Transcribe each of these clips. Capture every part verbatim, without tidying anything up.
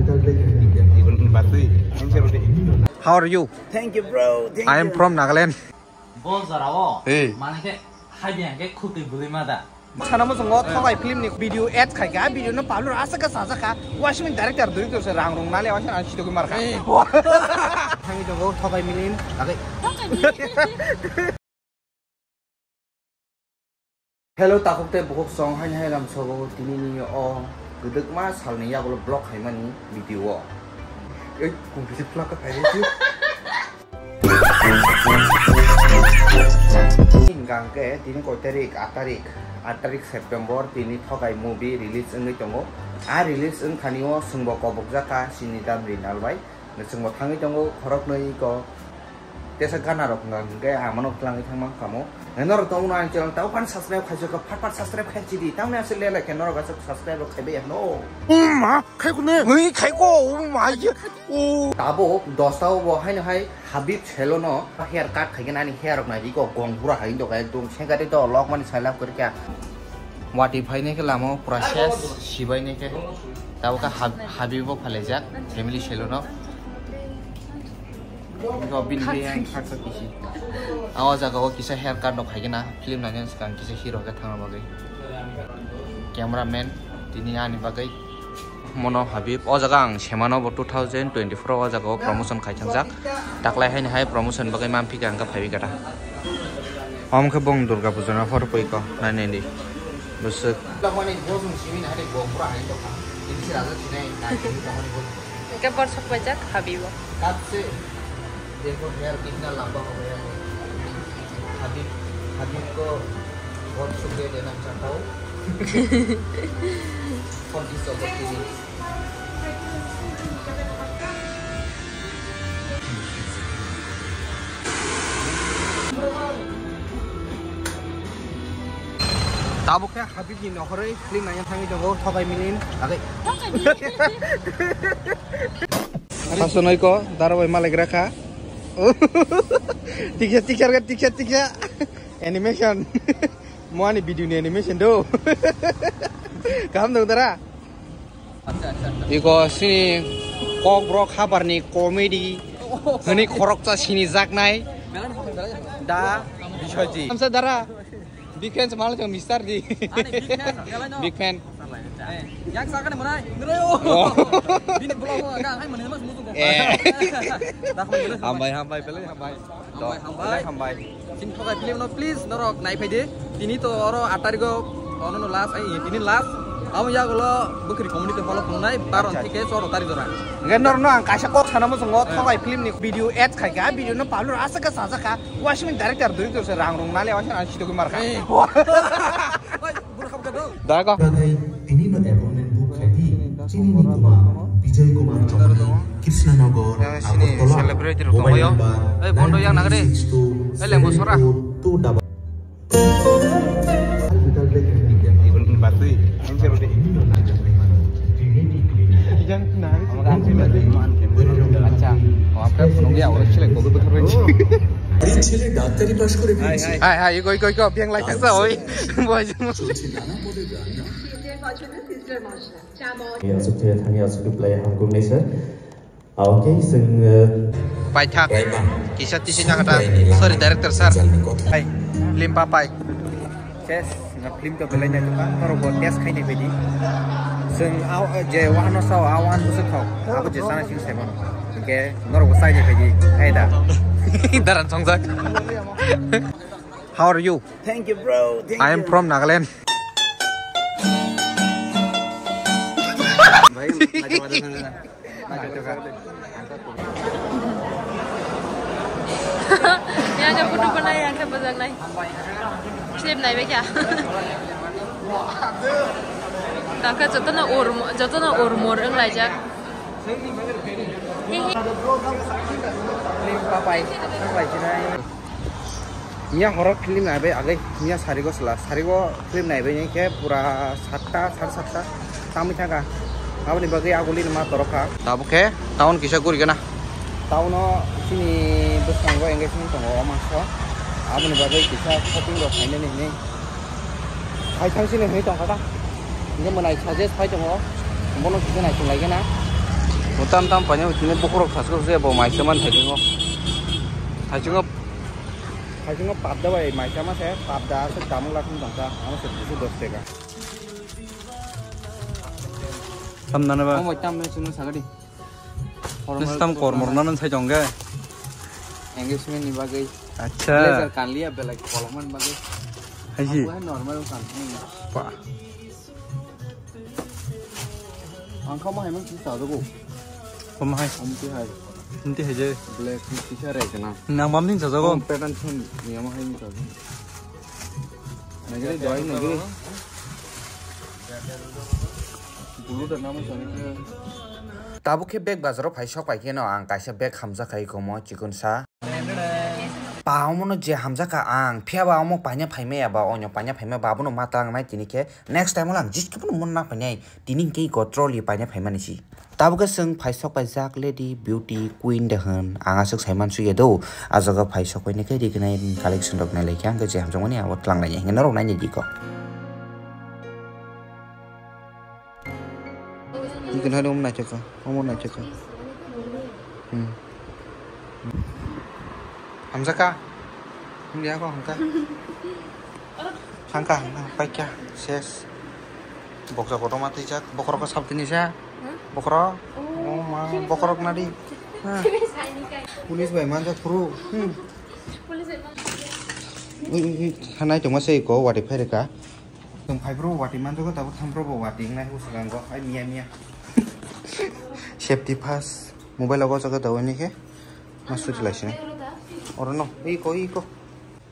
How are you? Thank you, bro. Thank I am you. From Nagaland. Bo jorao. Hey. Mane khe hai biang khe khutui bwlwi ma da. Sana mo songo Thokai film ni video ads khai ka, video no public asa ka saja ka. Wasmini director duri to se rang rung nale wasan an sito mar ka. Hey. Thangwi tongo Thokai film ni bagwi. Hello, takhuk tei bukhuk song, haini hai lam sogo, tini ni o kwdwkma salni yagulo vlog khaimani video o. Ei, kung bisi vlog khaimani. Hingkha hingkhe tini koi tarik, aat tarik, aat tarik September, tini Thokai movie release wngwi tongo. A release wngkhani o chwngbo kobokjak kha chini Damri Nal bai. Chwngbo thangwi tongo khoroknwi ko. Tesa gana rok hwnga hwnkhe ang mano twlangwi thangma kamo. Norok tongmano ani channel tao phan subscribe khaijak kha, phat phat subscribe khai chidi. Tamni aswk le like norok aswk subscribe rok khaibai ya no. Umma, khai kune. Ui, khai ko, umma, ye. O. Tabo dosta o bo haino hai Habib Saloon no hair cut khai khe ani hair rok nai di ko gong pura hai do kai dum sengkati to lok mani sai lab kori kya. Wati phainai khe lama o pura ses sibainai khe. Tabo khe Hab-, Habib bo phalaijak family saloon o. Bo bini biyang khaksa kisi. A o jaga o kisa hair cut rok khai khe na film nainani swkang kisa hero khe thangna bagwi. Camera man tini ani bagwi. Mono Habib, o jaga ang semano bo two thousand twenty-four o jaga o promotion khai thangjak. Taklai haini hai promotion bagwi mamphi ka hwnka phaiwi kata. Omo khe bong Durga Puja no phor pui ko, nai nai di. Bwswk. Hwnkhe borsok paijak Habibo. देखो हेयर कितना लंबा हो गया है। हबीब, हबीब को बहुत शुक्रिया देना चाहता हूँ। For this opportunity. Tabuk khe Habib ni nokhorwi film naina thangwi tongo, Thokai film. Agai. Thokai film. Paso noi ko, daro bai malai gra kha. Tiksa, tiksa, tiksa, tiksa. Animation. Mo ani video ni animation do. Kaham dong dara. Iko sini kok brok habar ni comedy. Hini khoroksa sini jaknai. Da Biswajit. Amsa dara. Big fan se malah chong Mister di. Ani big fan, ya, bai no. Big fan. Eh, yang sakane mana? Ngeroyo. Oh. Bini blog ko agak hai mana mas mutu ko. Eh. Dah, mana, mana, Hambai, hambai, belai hambai. Hambai, hambai. Belai hambai. Sing Thokai film no please norok nai phai di. Tini to oro aat tarikh o, ono no last, ai, tini last. Amo yagulo bwkhri community hall o phunuknai, bar Acha. Theke choro tari jora. Nge nor no ang kaisa kok sana mo songo, eh, Thokai film ni video ads khai ka, video no public asa ka saja ka. Wasmini director duri to se rang rung nale wasan an sito mar ka. Eh. Da ko. Bagai tini no appointment book khai di. Chini ni kuma Bijoy Kumar Chowdhury, Krishnanagar, Agartala. Celebrity rok mobile number. Ei, bondo yang nagari. Ei, lembu sora. Two double. Acha, o apka phunukya, o selek bo bwthar bai. Hai, hai, iko, iko, iko, biang lai kasa, oi. Boy, chama. Aswk thangya, aswk thangya, aswk khe play hamkuk nai sir. Okay, sir. Paithak. Kisa tisi nyakata. Sorry, director sir. Hai, limpa pai. Ses, na film to belai nai tuka. Toro bo test khai nai bedi. Sing au je wahno sao awan busuk thok. Abo je sana sing sai mano. Oke, norok bo sai nai bedi. Hai da. Daran songjak. How are you? Thank you, bro. Thank you. I am from Nagaland. Yang ke photo banai, yang ke bajak nai. Clip nai bekya. Tangka jotono ur, jotono ur mur wng laijak. Hi, hi. Papai, papai jinai. Miya horok film naibai agwi miya sarigo sela sarigo film naibai ni khe pura satta sare satta tamwi thangkha. Aboni bagwi aguli ma torokha. Tabuk khe town kisa gurigena. Town o chini bwskango engagement tongo o mangso. Aboni bagwi kisa shopping rok khainani hinwi. Hai thang sini hinwi tongkha ta. Hingke mwnai suggest phai tongo. Bono kisa nai chwng lai gana. Tam tam paina tini bokhorok thasuk se bo maisa man thaisingo. Thaisingo, thaisingo papda bai maisa ma se papda se damuk lakhung tongkha, amo se duiso dos taka. Tam nana ba? Omo tam me chwngno sagadi. Nestam kormo rwna nang sai tongkhe. Engagement ni bagwi. Acha. Blazer kanliya belai kolomani bagwi. Haisi. Ang bo hai normal kanthani. Pa. Ang kha mo hai mang si sa dogo. Kom hai. Amti hai. Amti hai je. Black ni kisa rai kana. Nang bam din sa dogo. Pattern thun ni amo hai ni sa dogo. Nagiri doi nagiri. Bulu da namo sa ni. Tabuk khe bag bazaro phai sok pai kheno ang kaisa bag hamjak khai komo chikon sa. Pa omono je hamjakha ang, phiya ba omo paina phaimaya ba, onyo paina phaima ba, abono ma tangnai tini khe. Next time o lang jis khe bono mun na phainai, tini hwnkhe iko trolley paina phaimani si. Tabuk khe chwng phai sok paijak lady beauty queen de hwn, ang aswk saiman suya do. A jaga phai sok paini khe rignai collection rok nai lai khe ang khe je hamjakmani abo tlang lai hwnwi norok nai di ko. Ikin hari omo naithok kha, omo naithok kha. Hmm. Hamjakha? Hamjakha ko hamkha? Hangkha, hangkha, paikha, ses. Boksa kotorma twijak, bokhorok khe sabtini sa? Bokhorok? Oh, ma, bokhorok nadi. Ha. Police bai manjak phuru. Hmm. Ui, ui, ui, hanai tongma se ko, wati phairwkha. Tong phai bro, wati manjago, tabuk tham bro bo wati wngnai, hwswk ang go, hai miya miya. Safety first. Mobile logo jaga dawi ni khe. Ma suti lai sini. Oro no, ei ko, ei ko.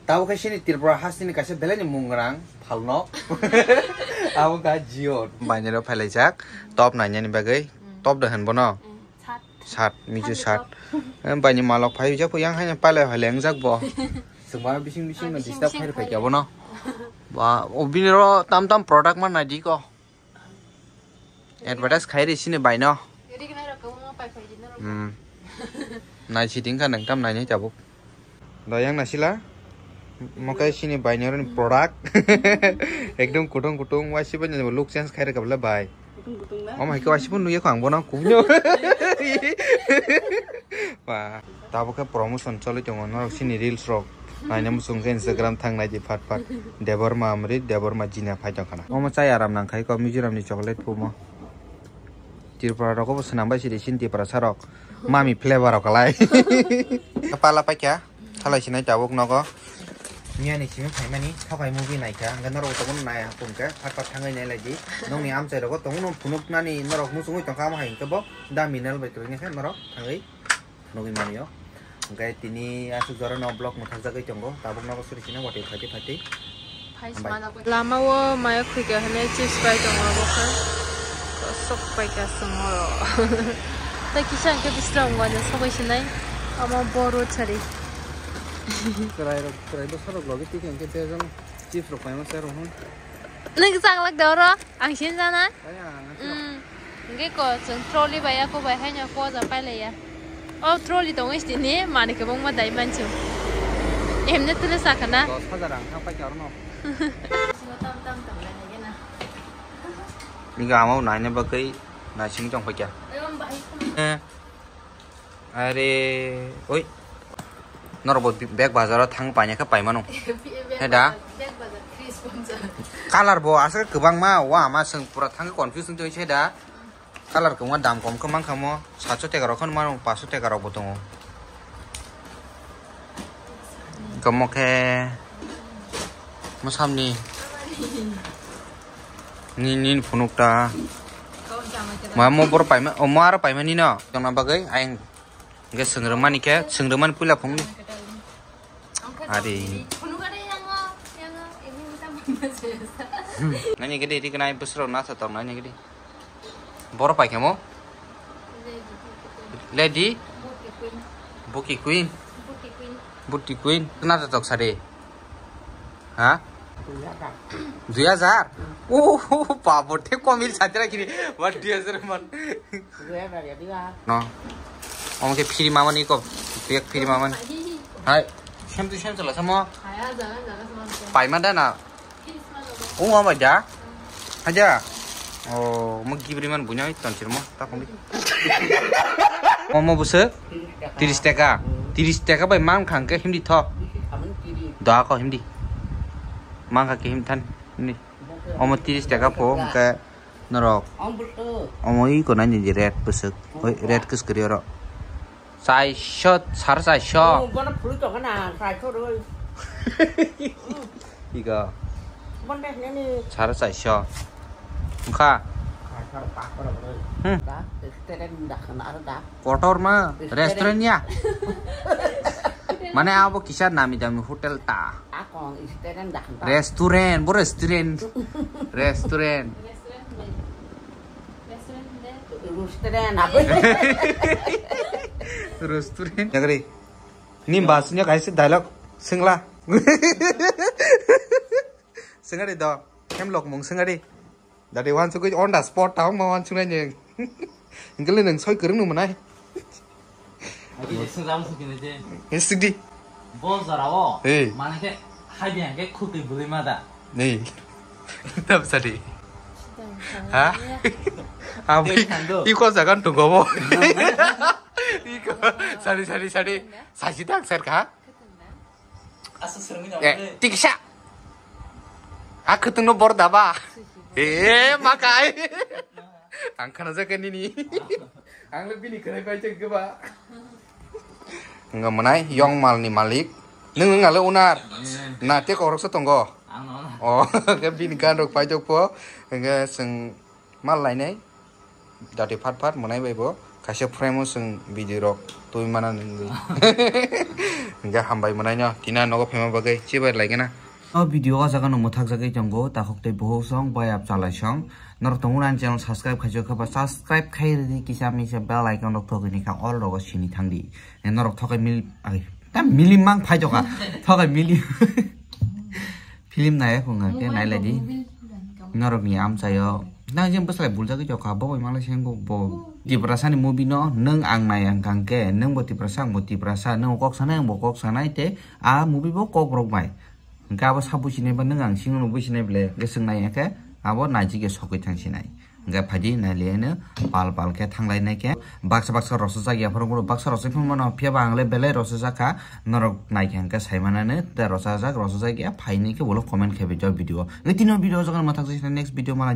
Tabuk khe sini Tripura hasteni kaisa belai ni mungrang phalno. Abo kha Jio. Bainero phailaijak. Top nainani bagwi. Top da hwn bono. Sat, miju sat. Baini malok phai jak yang haino palai hai lengjak bo. Sungma bising bising no disturb khai phai kya bono. Ba, o bini ro tam tam product man nai di ko. Advertise khai ri sini bai no. Hmm. Nai si ding kha nang tam nai ni tabuk. Da yang nasila. Mokai sini bai ni product. Ekdom kutung kutung wasi bai ni look change khai ri kabla bai. Kutung kutung na. Om hai ko wasi pun nuye ko ang bono kubnyo. Ba. Tabuk khe promotion choli tongo norok sini reels rok. Naina muchung khe Instagram thang nai di phat phat. Debbarma Amrit, Debbarma Jina phai tong khana. Omo chai aram nang khai ko Mizoram ni chocolate pumo. Tripura rok bo swnam bai sidi sini Tripura sarok. Mami flavor rok kalai. Pala paikha. Thalai sinai tabuk nogo. Miyani simi phaimani thokai movie naikha. Hwnkhe norok tabuk nai hapung khe phat phat thangwi nailai di. Nokni amchai rogo tongo no phunuk nani norok muchungwi tongkha amo hai hwnkhe bo da minal bai kwrwini khe norok thangwi. Nugwi manio. Hwnkhe tini aswk jora no vlog mwthakjagwi tongo. Tabuk nogo suri sino watwi phaitwi phaitwi. Hambai. Lama o maya khwikha hwnwi chips bai tongo abo khe. Sok pai kha song oro. Tei kisa hwnkhe bisrang wngkha sogwi sinai. Omo boru chari. Chwrai rok, chwrai bwsa rok logi twi khe hwnkhe bejang chips rok paima se rw hwn. Nwng changlak de oro? Ang sin jana? Kaya, ang sin. Hmm. Hingke ko, chwng trolley bai, ako bai, haino ko ja pailaiya. O trolley tongwi sini, mani kwbangma dai manchung. Emne tule sakana. Dos hajar ang thang paikha orono. Tam, tam, tam, lai nai gena. Niga amau naina bagwi naising tong paikha. Ayom bai. Eh. Are, oi. Norok bo bag bazar o thang paina khe paimano. He da? Bag bazar, tris ponchas. Color bo aswk kwbangma, wa ma swng pura thang confuse wngtong se da. Color kwbangma dam kom khe mankha mo, satso teka rok kheno mano, paso teka rok bo tongo. Kamo khe mwsamni. Ni, ni phunuk ta. Ma mo bor paima, o mo aro paima ni no. Tongna bagwi ayang ge swngrwmani khe, swngrwmani puila phungni. Ari. Nani gede ri kenai bwswrok nasa tong nani gede. Boro paikha mo? Lady? Buki Queen. Buki Queen. Nasa tok sari. Ha? Dui hajar? Oh, pabo te komil satira kini. Wan dui hajar man. No. Omo khe free mamani ko. Bag free mamani. Hai. Same to same chala samo. Paima da na. Oh, ama ja. Haja. Oh, mo gibri man bunya ton sirmo. Ta kombi. Omo bwswk? Tiris taka. Tiris taka bai mankha hwnkhe himdi tho. Da kho himdi. Mankha khe himthan himdi. Omo tiris taka pho hwnkhe norok. Omo iko nai ni red bwswk. Oi, red kwswk kwrwi oro. Chaisho, sar chaisho. Bono phulwi tongkha na, chaisho rwi. Iko. Sar chaisho. Wngkha? Hmm. Kotor ma, restaurant ya. Mane abo kisa nami dami hotel ta. Restaurant, bo restaurant. Restaurant. Restaurant. Restaurant. Nagari. Ni bas nya kaisa dialogue sengla. Sengari do. Hem lok mung sengari. Dadi wan sugui on the spot tau ma wan sungai nyeng. Ingkele neng soi kereng nu manai. Agi je sung jam sung kine je. Ini sidi. Bo jara o. Hey. Mana ke hai biang ke khutui buli ma da. Nei. Tam sadi. Ha? Abi. Iko jagan tunggo bo. Iko sadi sadi sadi. Saji tak sar ka? Asa sermi na. Eh, tiksa. Aku tungno bor daba. Eh, makai. Ang khana jaka nini. Ang le bini khanai pai jeng keba. Nga manai yong mal ni malik. Nung nga le unar. Na te korok sa tonggo. Oh, ke bini gan rok pai jok po. Nga seng mal lainai. Dati phat phat mwnai bai bo kaisa frame o chwng video rok twi mana nungwi. Hingke hambai mwnai no tina nogo phaima bagwi chibai lai gana. O video o jaga no mwthak jagwi tongo takhuk tei buhuk song bai ap chalai song. Norok tongo ani channel subscribe khaijak kha ba subscribe khai ridi kisa misa bell icon rok thogwi ni kha all rogo sini thangdi. Norok thokai mil ai ta mili mang phai jokha thokai mili. Film nai phunga ke nai lai di. Norok ni amchaio. Nang jeng bwsai buljagwi jokha bo bai malai seng bo bo. Tiprasa ni movie no nung ang nai ang kang ke nung bo Tiprasa ang bo Tiprasa nung kok sanai ang bo kok sanai te a movie bo kok rok bai. Hingke abo sa businai ba nung ang sing no businai ble ke sung nai ke abo naiji ke sokoi thang sinai. Hingke phaidi nai le no pal pal ke thanglai nai ke baksa baksa rosa jak ya phano baksa rosa phano mano phiya ba ang le belai rosa jak kha norok nai khe hingke sai manani te rosa jak rosa jak ya phaini ke ulo comment khe video video nge tino video jak ma thang next video ma